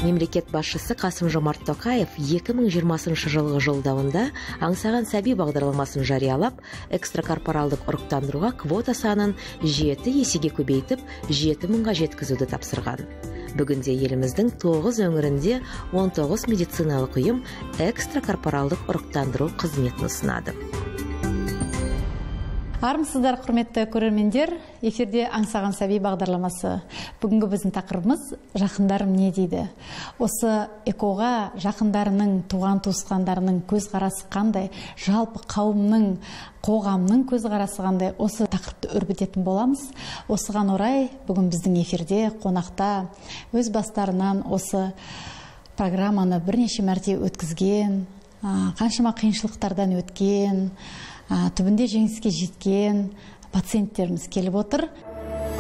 Мемлекет басшысы Қасым-Жомарт Тоқаев 2020 жылғы жолдауында Аңсаған сәби бағдарламасын жариялап, экстракорпоралдық ұрықтандыруға квота санын 7 есеге көбейтіп, 7 мыңға жеткізуді тапсырған. Бүгінде еліміздің 9 өңірінде 19 медициналық ұйым экстракорпоралдық ұрықтандыру қызметін ұсынады. Армысыздар, құрметті көрермендер, эфирде Аңсаған сәби бағдарламасы. Бүгінгі біздің тақырыбымыз жақындарым не дейді? Осы ЭКО-ға жақындарының, туған туысқандарының көзқарасы қандай, жалпы қауымның, қоғамның көзқарасы қандай, осы тақырыпты өрбітетін боламыз. Осыған орай бүгін біздің эфирде қонақта өз бастарынан осы программаны бірнеше мәрте өткізген, қаншама қиыншылықтардан өткен, түбінде жеңіске жеткен пациенттеріміз келіп отыр.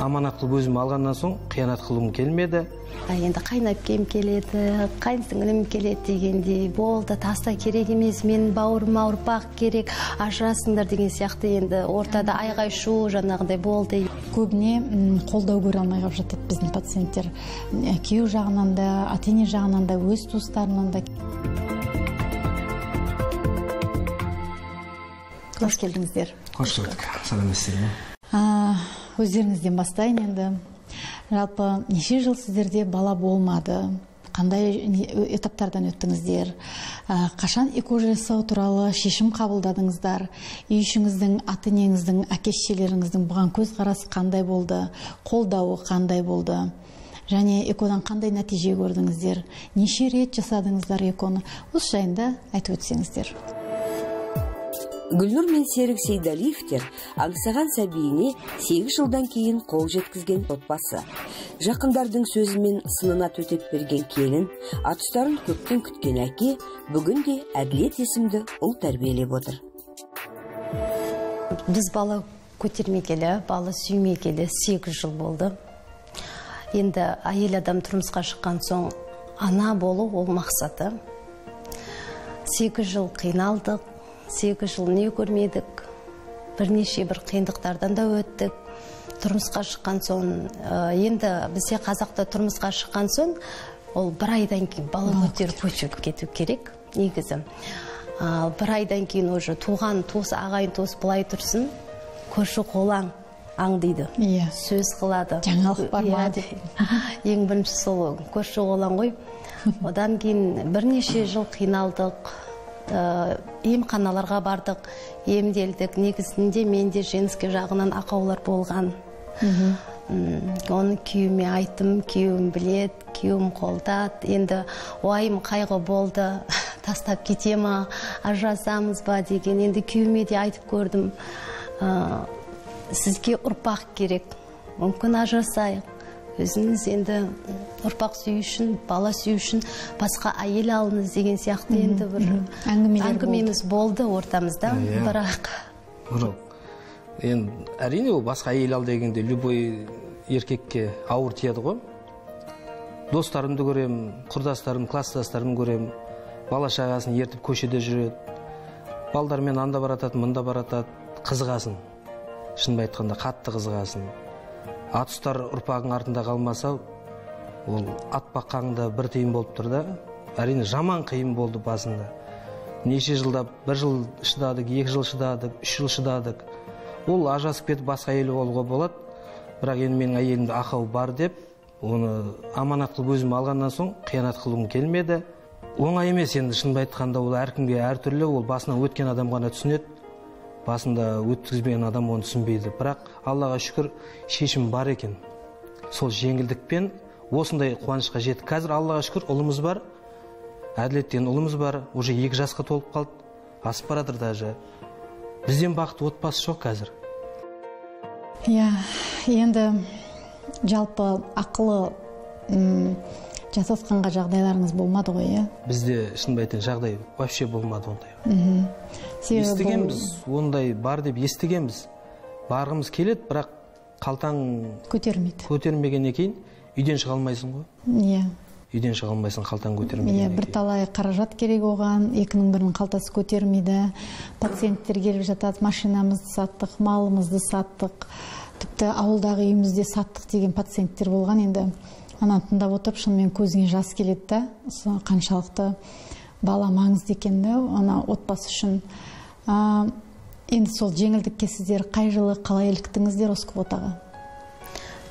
Аманат қылып өзім алғаннан соң қиянат қылғым келмеді. Енді қайынәпкем келеді, қайынсіңлім келеді дегендей болды, таста керек емес, менің бауырыма ұрпақ керек, ажырасыңдар деген сияқты енді ортада айғай шу жаңағындай болды. Көбіне қолдау көре алмай қалып жатады біздің пациенттер. Күйеу жағынан да, ата-ене жағынан да, өз туыстарынан да. Қош келдіңіздер. Қош көрдік. Сәлеметсіздер ме? Өздеріңізден бастайын енді. Жалпы неше жыл сіздерде бала болмады? Қандай этаптардан өттіңіздер? Қашан ЭКО жасау туралы шешім қабылдадыңыздар? Үй ішіңіздің, ата-енеңіздің, әке-шешелеріңіздің бұған көзқарасы қандай болды? Қолдауы қандай болды? Және ЭКО-дан қандай нәтиже көрдіңіздер? Неше рет жасадыңыздар ЭКО-ны? Осы жайында айтып өтсеңіздер. Гүлнұр мен Серік Сейдалиевтер аңсаған сәбиіне 8 жылдан кейін қол жеткізген отбасы. Жақындардың сөзімен сынына төтеп берген келін, атұстарын көптен күткен әке, бүгінде Әділет есімді ұл тәрбиелеп отыр. Біз бала көтермегелі, бала сүймегелі 8 жыл болды. Енді әйел адам тұрмысқа шыққан соң ана болу ол мақсаты. 8 жыл қиналдық. 8 жыл не көрмедік, бірнеше бір қиындықтардан да өттік. Тұрмысқа шыққан соң, енді бізде қазақта тұрмысқа шыққан соң, ол бір айдан кейін бала көтеріп көшіп кету керек негізі. Бір айдан кейін уже туған туыс, ағайын туыс былай тұрсын, көрші қолаң аңдиды, сөз қылады. Жаңалық бар ма деп. Ең бірінші сол көрші қолаң ғой. Одан кейін бірнеше жыл қиналдық. Емханаларға бардық, емделдік. Негізінде менде женский жағынан ақаулар болған. Оны күйеуіме айттым, күйеуім біледі, күйеуім қолдады. Енді уайым қайғы болды, тастап кете ма, ажырасамыз ба деген. Енді күйеуіме де айтып көрдім, сізге ұрпақ керек, мүмкін ажырасайық. Өзіңіз енді ұрпақ сүю үшін, бала сүю үшін басқа әйел алыңыз деген сияқты енді бір әңгімеміз болды ортамызда, бірақ енді әрине ол басқа әйел ал дегенде любой еркекке ауыр тиеді ғой. Достарымды көрем, құрдастарым, класстастарымды көрем, бала шағасын ертіп көшеде жүреді. Балдармен анда баратады, мында баратады, қызығасың. Шынын айтқанда қатты қызығасың. Атұстар ұрпағың артында қалмаса, ол ат баққаныңда бір тиын болып тұр да. Әрине жаман қиын болды басында. Неше жылдап, бір жыл шыдадық, 2 жыл шыдадық, 3 жыл шыдадық. Ол ажырасып кетіп басқа әйел болуға болады. Бірақ енді менің әйелімде ақау бар деп, оны аманат қылып өзім алғаннан соң қиянат қылғым келмеді. Оңай емес енді, шынын айтқанда ол әркімге әртүрлі, ол басынан өткен адам ғана түсінеді. Басында өткізбеген адам оны түсінбейді. Бірақ Аллаға шүкір, шешім бар екен. Сол жеңілдікпен осындай қуанышқа жеттік. Қазір Аллаға шүкір ұлымыз бар, Әділет деген ұлымыз бар, уже 2 жасқа толып қалды, асып баратыр даже. Бізден бақытты отбасы жоқ қазір. Иә, енді жалпы ақылы Жасатқанға жағдайларыңыз болмады ғой, иә? Бізде, шынымды айтайын, жағдай вообще болмады ондай. Естігенбіз, ондай бар деп естігенбіз. Барғымыз келеді, бірақ қалтаң көтермейді. Көтермегеннен кейін үйден шыға алмайсың ғой. Иә. Үйден шыға алмайсың, қалтаң көтермегеннен кейін. Бірталай қаражат керек оған, екінің бірінің қалтасы көтермейді. Пациенттер келіп жатады, машинамызды саттық, малымызды саттық, тіпті ауылдағы үйімізді саттық деген пациенттер болған енді. Ананы тыңдап отырып, шынымен көзіңе жас келеді да, қаншалықты бала маңызды екен да, ана отбасы үшін. Енді сол жеңілдікке сіздер қай жылы қалай іліктіңіздер осы квотаға?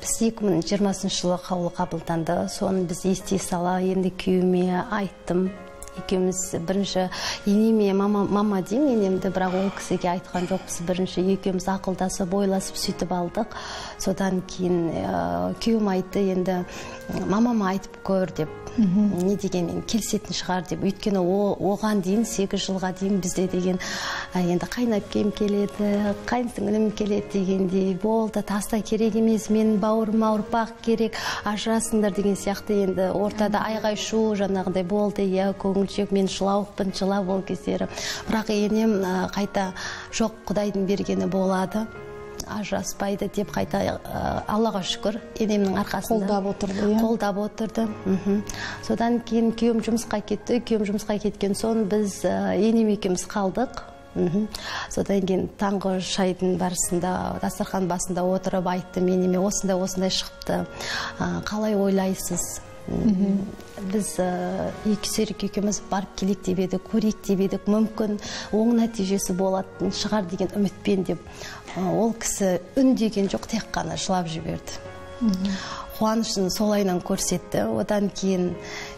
Біз 2020 жылы қаулы қабылданды, соны біз ести сала енді күйеуіме айттым. Екеуміз бірінші енеме, мама деймін енемді, бірақ ол кісіге айтқан жоқпыз. Бірінші екеуміз ақылдасып, ойласып сөйтіп алдық. Содан кейін күйеуім айтты, енді мамама айтып көр деп, не дегенмен келісетін шығар деп. Өйткені оған дейін 8 жылға дейін бізде деген енді қайынәпкем келеді, қайынсіңлім келеді дегендей болды, таста керек емес, менің бауырыма ұрпақ керек, ажырасыңдар деген сияқты. Енді ортада айғай шу жаңағыдай болды, иә, көңілшек, мен жылауықпын, жылап ол кездері. Бірақ енем қайта жоқ, Құдайдың бергені болады, ажыраспайды деп қайта, Аллаға шүкір, енемнің арқасында қолдап отырды. Қолдап отырды. Содан кейін күйеуім жұмысқа кетті. Күйеуім жұмысқа кеткен соң біз енем екеуміз қалдық. Содан кейін таңғы шайдың барысында, дастархан басында отырып айттым енеме, осындай осындай шықты, қалай ойлайсыз? Біз екі серік екеуміз барып келейік деп едік, көрейік деп едік, мүмкін оң нәтижесі болатын шығар деген үмітпен деп. Ол кісі үндеген жоқ, тек қана жылап жіберді. Қуанышын солайынан көрсетті. Одан кейін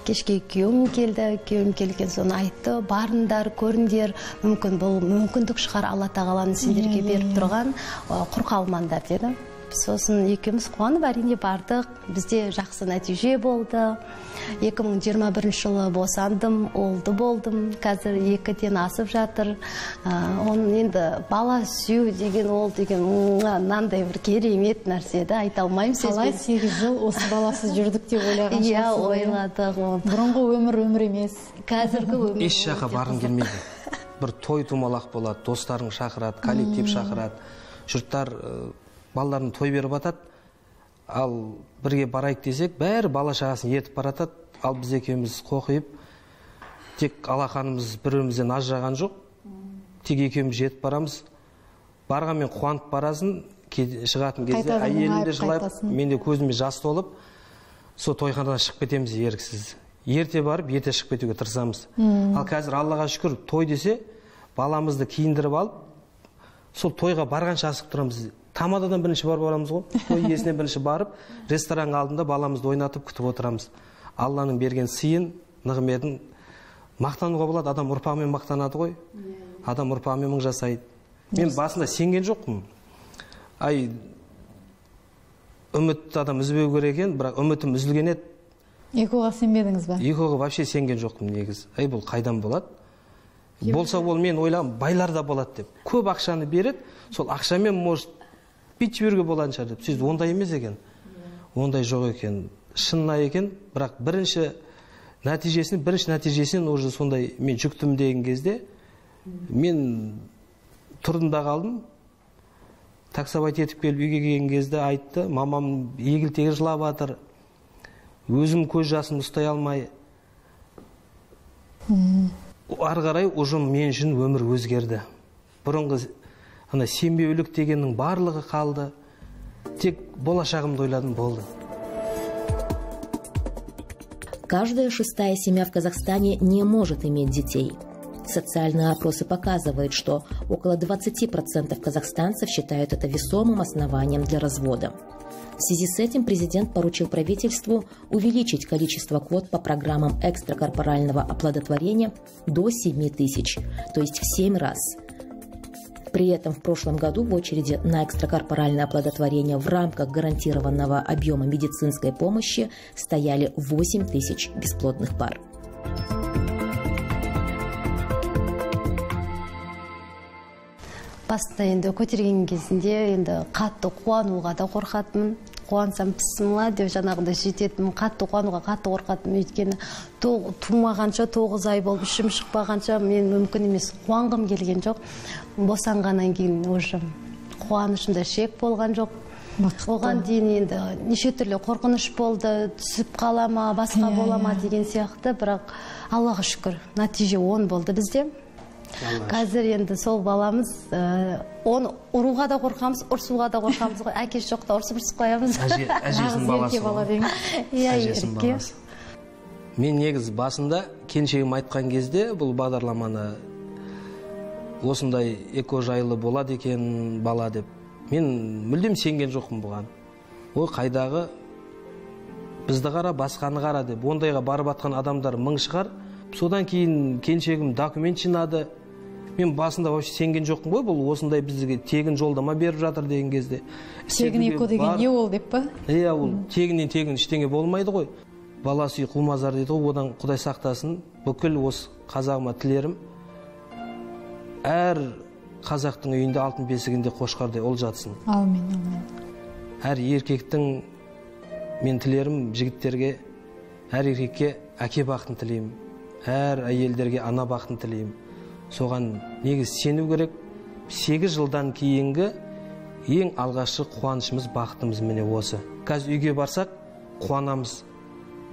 кешке күйеуім келді. Күйеуім келген соң айтты, барыңдар, көріңдер, мүмкін бұл мүмкіндік шығар, Алла тағаланың сендерге беріп тұрған, құр қалмаңдар деді. Сосын екеуміз қуанып әрине бардық. Бізде жақсы нәтиже болды. 2021 жылы босандым, ұлды болдым. Қазір 2-ден асып жатыр. Оның енді бала сүю деген ол деген мынандай бір керемет нәрсе да, айта алмаймын сөзбен. Қалай 8 жыл осы баласыз жүрдік деп ойлаған шығарсыз? Иә, ойладық. Бұрынғы өмір өмір емес. Қазіргі өмір. Еш жаққа барғым келмейді. Бір той тумалақ болады, достарың шақырады, коллектив шақырады. Жұрттар балаларын той беріп атады, ал бірге барайық десек, бәрі бала шағасын ертіп баратады, ал біз екеуміз қоқиып, тек алақанымыз бір-бірімізден ажыраған жоқ, тек екеуміз жетіп барамыз. Барғанмен қуанып барасың, шығатын кезде әйелім де жылап, мен де көзіме жас толып, сол тойханадан шығып кетеміз еріксіз. Ерте барып, ерте шығып кетуге тырысамыз. Ал қазір Аллаға шүкір, той десе, баламызды киіндіріп алып, сол тойға барғанша асығып тұрамыз. Тамададан бірінші барып барамыз ғой, той иесінен бірінші барып, ресторанға алдында баламызды ойнатып күтіп отырамыз. Алланың берген сыйын, нығметін мақтануға болады, адам ұрпағымен мақтанады ғой. Адам ұрпағымен мың жасайды. Мен басында сенген жоқпын. Ай, үмітті адам үзбеу керек екен, бірақ үмітім үзілген еді. ЭКО-ға сенбедіңіз бе? ЭКО-ға вообще сенген жоқпын негізі. Ай, бұл қайдан болады? Болса ол мен ойлағам, байлар да болады деп. Көп ақшаны береді, сол ақшамен может бит жіберуге болатын шығар деп. Сөйтіп ондай емес екен. Ондай жоқ екен. Шынына екен, бірақ бірінші нәтижесінен уже сондай мен жүктім деген кезде мен тұрдым да қалдым. Таксовать етіп келіп үйге келген кезде айтты, мамам егіл-тегіл жылап жатыр. Өзім көз жасымды ұстай алмай. Ары қарай уже мен үшін өмір өзгерді. Бұрынғы ана сенбеулік дегеннің барлығы қалды. Тек болашағымды ойладым, болды. Каждая шестая семья в Казахстане не может иметь детей. Социальные опросы показывают, что около 20% казахстанцев считают это весомым основанием для развода. В связи с этим президент поручил правительству увеличить количество квот по программам экстракорпорального оплодотворения до 7 тысяч, то есть в 7 раз. При этом в прошлом году в очереди на экстракорпоральное оплодотворение в рамках гарантированного объема медицинской помощи стояли 8 тысяч бесплодных пар. Басында енді көтерген кезінде енді қатты қуануға да қорқатынмын. Қуансам, пісмілла деп жаңағыдай сөйтетінмін. Қатты қуануға қатты қорқатынмын, өйткені тумағанша 9 ай болып, ішім шықпағанша мен мүмкін емес, қуанғым келген жоқ. Босанғаннан кейін уже қуанышымда шек болған жоқ. Оған дейін енді неше түрлі қорқыныш болды, түсіп қала ма, басқа бола ма деген сияқты, бірақ Аллаға шүкір, нәтиже 10 болды бізде. Қазір енді сол баламыз, оны ұруға да қорқамыз, ұрсуға да қорқамыз ғой. Әкесі жоқта ұрсып ұрсып қоямыз. Әжесінің баласы. Иә, ерке. Мен негіз басында келіншегім айтқан кезде бұл бағдарламаны осындай эко жайлы болады екен бала деп, мен мүлдем сенген жоқпын бұған. Ой, қайдағы бізді қара, басқаны қара деп, ондайға барып атқан адамдар мың шығар. Содан кейін келіншегім документ жинады. Мен басында вообще сенген жоқпын ғой, бұл осындай бізге тегін жолдама беріп жатыр деген кезде. Тегін ЭКО деген не ол деп па? Иә, ол тегіннен тегін ештеңе болмайды ғой. Баласы үй құлмазар дейді ғой, одан Құдай сақтасын. Бүкіл осы қазағыма тілерім, әр қазақтың үйінде алтын бесігінде қошқардай ұл жатсын. Аумин, аумин. Әр еркектің мен тілерім жігіттерге, әр еркекке әке бақытын тілеймін, әр әйелдерге ана бақытын тілеймін. Соған негіз сену керек. 8 жылдан кейінгі ең алғашқы қуанышымыз, бақытымыз міне осы. Қазір үйге барсақ қуанамыз,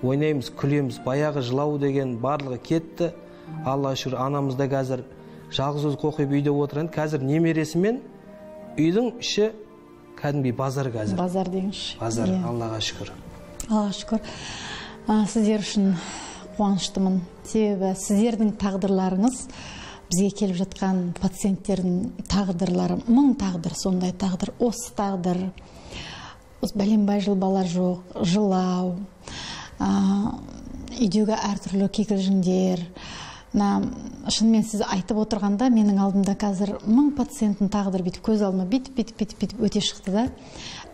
ойнаймыз, күлеміз. Баяғы жылау деген барлығы кетті. Аллаға шүкір, анамыз да қазір жалғыз өзі қоқиып үйде отырған. Қазір немересімен үйдің іші кәдімгідей базар қазір. Базар деңізші. Базар, Аллаға шүкір. Аллаға шүкір. Сіздер үшін қуаныштымын. Себебі сіздердің тағдырларыңыз, бізге келіп жатқан пациенттердің тағдырлары, мың тағдыр, сондай тағдыр, осы тағдыр. Осы бәленбай жыл бала жоқ, жылау, үйдегі әртүрлі кикілжіңдер. Шынымен сіз айтып отырғанда менің алдымда қазір мың пациенттің тағдыры бүйтіп көз алдыма бүйтіп өте шықты да.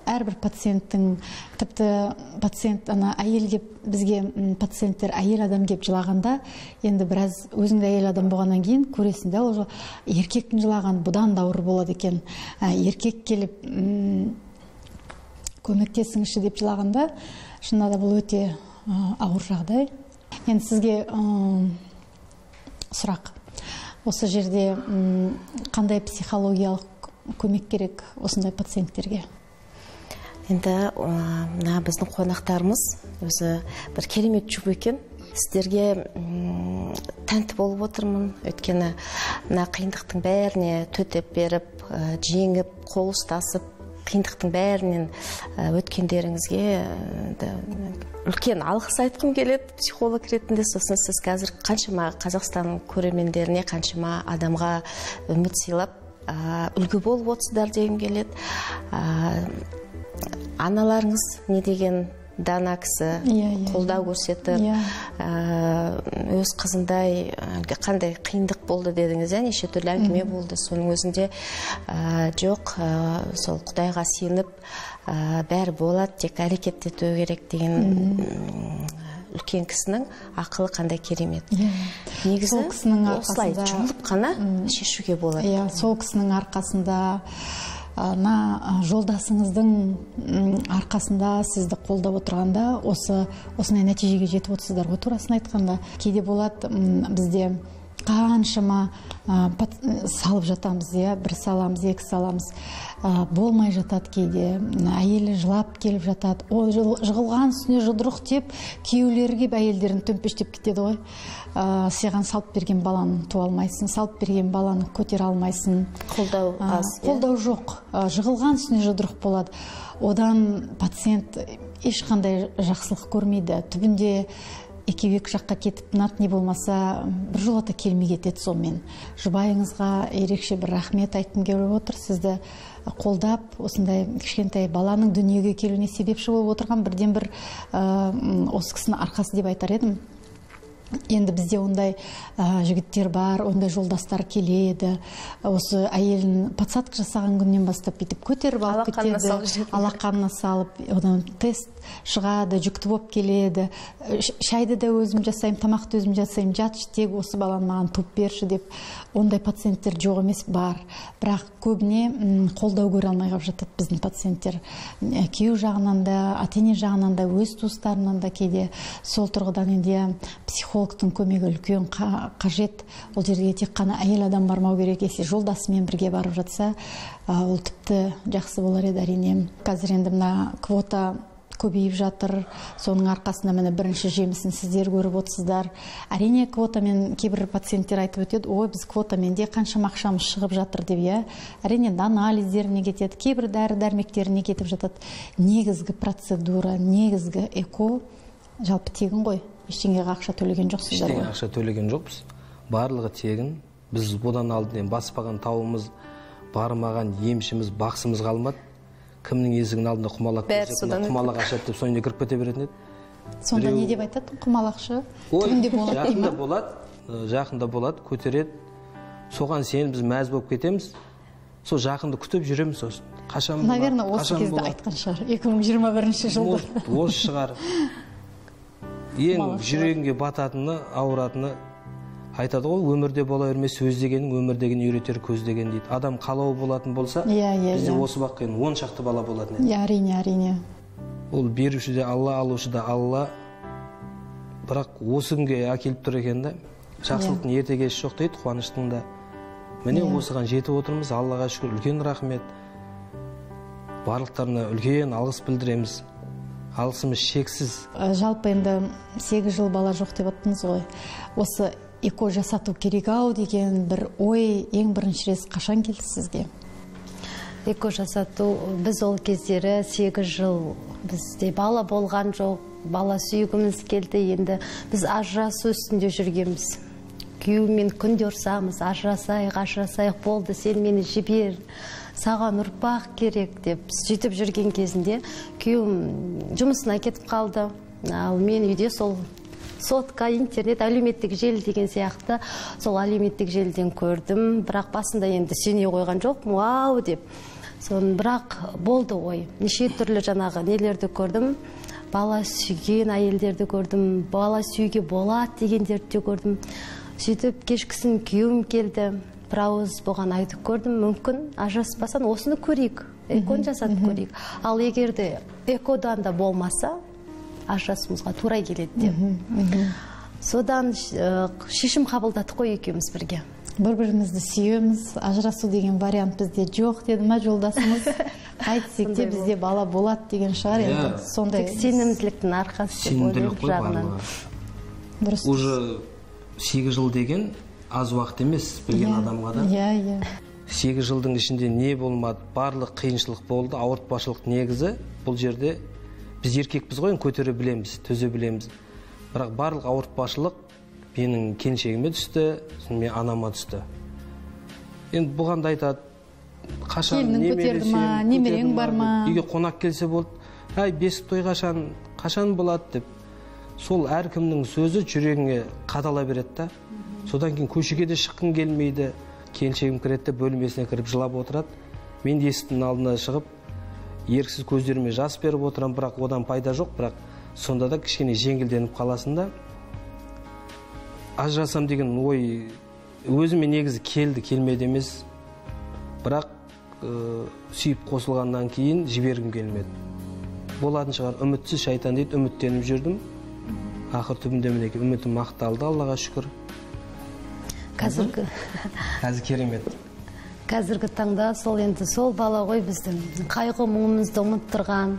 Әрбір пациенттің, тіпті пациент ана әйел кеп, бізге пациенттер әйел адам кеп жылағанда, енді біраз өзің де әйел адам болғаннан кейін көресің да, ол еркектің жылағаны бұдан да ауыр болады екен. Еркек келіп көмектесіңізші деп жылағанда, шынында да бұл өте ауыр жағдай. Енді сізге сұрақ. Осы жерде қандай психологиялық көмек керек осындай пациенттерге? Енді мына біздің қонақтарымыз өзі бір керемет жұп екен. Сіздерге тәнті болып отырмын. Өйткені мына қиындықтың бәріне төтеп беріп, жеңіп, қол ұстасып, қиындықтың бәрінен өткендеріңізге үлкен алғыс айтқым келеді психолог ретінде. Сосын сіз қазір қаншама Қазақстан көрермендеріне, қаншама адамға үміт сыйлап, үлгі болып отырсыздар дегім келеді. Аналарыңыз не деген дана кісі, қолдау көрсетіп, өз қызындай қандай қиындық болды дедіңіз, неше түрлі әңгіме болды. Соның өзінде жоқ, сол Құдайға сеніп, бәрі болады, тек әрекет ету керек деген үлкен кісінің ақылы қандай керемет. Негізі осылай жұмылып қана шешуге болады. Иә, сол кісінің арқасында, жолдасыңыздың арқасында сізді қолдап отырғанда осындай нәтижеге жетіп отырсыздар ғой, турасын айтқанда. Кейде болады бізде қаншама салып жатамыз, иә, бір саламыз, екі саламыз, болмай жатады кейде. Әйелі жылап келіп жатады, ол жығылған үстіне жұдырық деп күйеулері келіп әйелдерін төмпештеп кетеді ғой. Саған салып берген баланы туа алмайсың, салып берген баланы көтере алмайсың. Қолдау аз. Қолдау жоқ, жығылған үстіне жұдырық болады. Одан пациент ешқандай жақсылық көрмейді. Түбінде екеуі екі жаққа кетіп, не болмаса бір жолата келмей кетеді сонымен. Жұбайыңызға ерекше бір рахмет айтқым келіп отыр. Сізді қолдап, осындай кішкентай баланың дүниеге келуіне себепші болып отырған бірден бір осы кісінің арқасы деп айтар едім. Енді бізде ондай жігіттер бар, ондай жолдастар келеді. Осы әйелін подсадка жасаған күннен бастап бүйтіп көтеріп алып кетеді, алақанына салып, одан тест шығады, жүкті болып келеді. Шайды да өзім жасаймын, тамақты өзім жасаймын, жатшы тек осы баланы маған туып берші деп. Ондай пациенттер жоқ емес, бар. Бірақ көбіне қолдау көре алмай қалып жатады біздің пациенттер. Күйеу жағынан да, ата-ене жағынан да, өз туыстарынан да кейде. Сол тұрғыдан енді психологтың көмегі үлкен қажет. Ол жерге тек қана әйел адам бармау керек, если жолдасымен бірге барып жатса, ол тіпті жақсы болар еді әрине. Қазір енді мына квота көбейіп жатыр, соның арқасында міне бірінші жемісін сіздер көріп отырсыздар. Әрине квотамен кейбір пациенттер айтып өтеді, ой, біз квотамен де қаншама ақшамыз шығып жатыр деп, иә. Әрине анализдеріне кетеді, кейбір дәрі-дәрмектеріне кетіп жатады. Негізгі процедура, негізгі ЭКО жалпы тегін ғой. Ештеңеге ақша төлеген жоқсыздар ғой. Ештеңеге ақша төлеген жоқпыз. Барлығы тегін. Біз бұдан алдын баспаған тауымыз, бармаған емшіміз, бақсымыз қалмады. Кімнің есігінің алдында құмалақ көрсетіп, құмалақ ашады деп соңында кіріп кете беретін еді. Сонда не деп айтады құмалақшы? Түбінде болады дей ма? Жақында болады, жақында болады, көтереді. Соған сеніп біз мәз болып кетеміз. Сол жақынды күтіп жүреміз сосын. Қашан болады? Наверное, осы кезде айтқан шығар. 2021 жылда. Осы шығар. Ең жүрегіңе бататыны, ауыратыны айтады ғой, өмірде бола бермес сөз дегенің, өмір деген үйретер көз деген дейді. Адам қалауы болатын болса, бізде осы уақытқа дейін 10 шақты бала болатын еді. Әрине, әрине. Ол беруші де Алла, алушы да Алла. Бірақ осы күнге әкеліп тұр екен да. Жақсылықтың ерте кеші жоқ дейді, қуаныштың да. Міне осыған жетіп отырмыз, Аллаға шүкір, үлкен рахмет. Барлықтарына үлкен алғыс білдіреміз. Алғысымыз шексіз. Жалпы енді 8 жыл бала жоқ деп аттыңыз ғой. Осы ЭКО жасату керек ау деген бір ой ең бірінші рет қашан келді сізге? ЭКО жасату, біз ол кездері 8 жыл бізде бала болған жоқ, бала сүйгіміз келді. Енді біз ажырасу үстінде жүргенбіз. Күйеуіммен күнде ұрсамыз, ажырасайық, ажырасайық, болды, сен мені жібер, саған ұрпақ керек деп. Сөйтіп жүрген кезінде күйеуім жұмысына кетіп қалды. Ал мен үйде сол сотка, интернет, әлеуметтік желі деген сияқты, сол әлеуметтік желіден көрдім. Бірақ басында енді сене қойған жоқпын, вау деп. Соны бірақ болды ой. Неше түрлі жаңағы нелерді көрдім. Бала сүйген әйелдерді көрдім, бала сүюге болады дегендерді де көрдім. Сөйтіп кешкісін күйеуім келді. Бір ауыз болған айтып көрдім, мүмкін ажыраспасаң осыны көрейік, ЭКОны жасатып көрейік. Ал егер де ЭКОдан да болмаса, ажырасуымызға тура келеді деп. Содан шешім қабылдадық қой екеуміз бірге. Бір-бірімізді сүйеміз, ажырасу деген вариант бізде жоқ деді ма жолдасымыз? Қайтсек те бізде бала болады деген шығар енді. Сондай тек сенімділіктің арқасы деп ойлаймын жағынан. Дұрыс. Уже 8 жыл деген аз уақыт емес білген адамға да. Иә, иә. 8 жылдың ішінде не болмады, барлық қиыншылық болды, ауыртпашылық негізі бұл жерде біз еркекпіз ғой, көтере білеміз, төзе білеміз. Бірақ барлық ауыртпашылық менің келіншегіме түсті, сосын мен анама түсті. Енді бұған да айтады, қашан көтерді ма, немерең бар ма? Үйге қонақ келсе болды, әй, бесік той қашан, қашан болады деп. Сол әркімнің сөзі жүрегіңе қадала береді да. Содан кейін көшеге де шыққым келмейді. Келіншегім кіреді де бөлмесіне кіріп жылап отырады. Мен де есіктің алдына шығып, еріксіз көздеріме жас беріп отырамын, бірақ одан пайда жоқ, бірақ сонда да кішкене жеңілденіп қаласың да. Ажырасам деген ой өзіме негізі келді, келмеді емес. Бірақ сүйіп қосылғаннан кейін жібергім келмеді. Болатын шығар, үмітсіз шайтан дейді, үміттеніп жүрдім. Ақыр түбінде мінекей үмітім ақталды, Аллаға шүкір. Қазіргі қазір керемет. Қазіргі таңда сол енді сол бала ғой біздің қайғы мұңымызды ұмыттырған.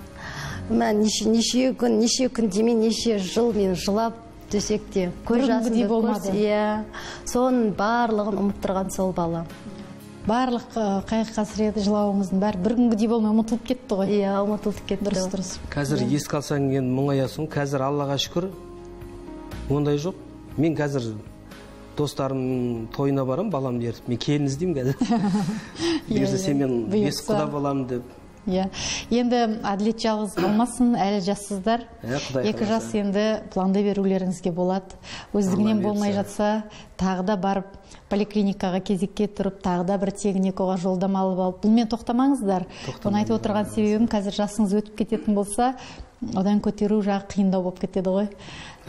Неше күн, неше күн демей, неше жыл мен жылап төсекте көз жасымды болмады. Иә, соның барлығын ұмыттырған сол бала. Барлық қайғы қасірет, жылауыңыздың бәрі бір күнгідей болмай ұмытылып кетті ғой. Иә, ұмытылып кетті. Дұрыс, дұрыс. Қазір еске алсаң енді мұңаясың. Қазір Аллаға шүкір ондай жоқ. Мен қазір достарым тойына барам, баламды ертіп. Мен келін іздеймін қазір. Бұйырса сен мен бес құда боламын деп. Иә. Енді Әділет жалғыз болмасын, әлі жассыздар. 2 жас енді пландай берулеріңізге болады. Өздігінен болмай жатса, тағы да барып поликлиникаға кезекке тұрып, тағы да бір тегін ЭКО-ға жолдама алып алып, бұнымен тоқтамаңыздар. Бұны айтып отырған себебім, қазір жасыңыз өтіп кететін болса, одан көтеру жағы қиындау болып кетеді ғой.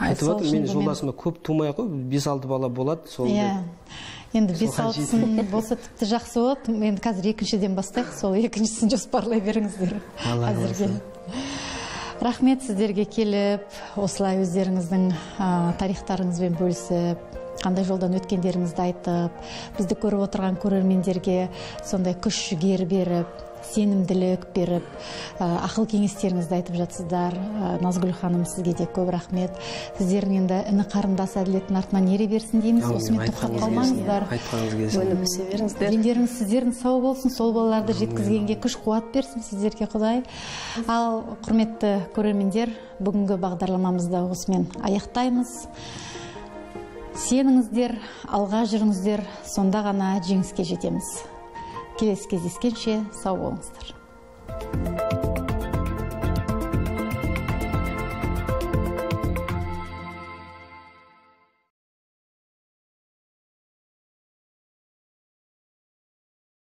Айтып отыр, мен жолдасыма көп тумай қой, 5-6 бала болады. Сол. Енді 5-6-сын болса тіпті жақсы болады. Енді қазір екіншіден бастайық, сол екіншісін жоспарлай беріңіздер. Әзірге. Рахмет сіздерге келіп, осылай өздеріңіздің тарихтарыңызбен бөлісіп, қандай жолдан өткендеріңізді айтып, бізді көріп отырған көрермендерге сондай күш жігер беріп, сенімділік беріп, ақыл кеңестеріңізді айтып жатсыздар. Назгүл ханым, сізге де көп рахмет. Сіздердің енді іні қарындас Әділеттің артынан ере берсін дейміз. Осымен тоқтап қалмаңыздар. Айтқаныңыз келсін. Өніп өсе беріңіздер. Дендеріңіз сіздердің сау болсын, сол балаларды жеткізгенге күш қуат берсін сіздерге Құдай. Ал құрметті көрермендер, бүгінгі бағдарламамызды осымен аяқтаймыз. Сеніңіздер, алға жүріңіздер, сонда ғана жеңіске жетеміз. Келесі кездескенше сау болыңыздар.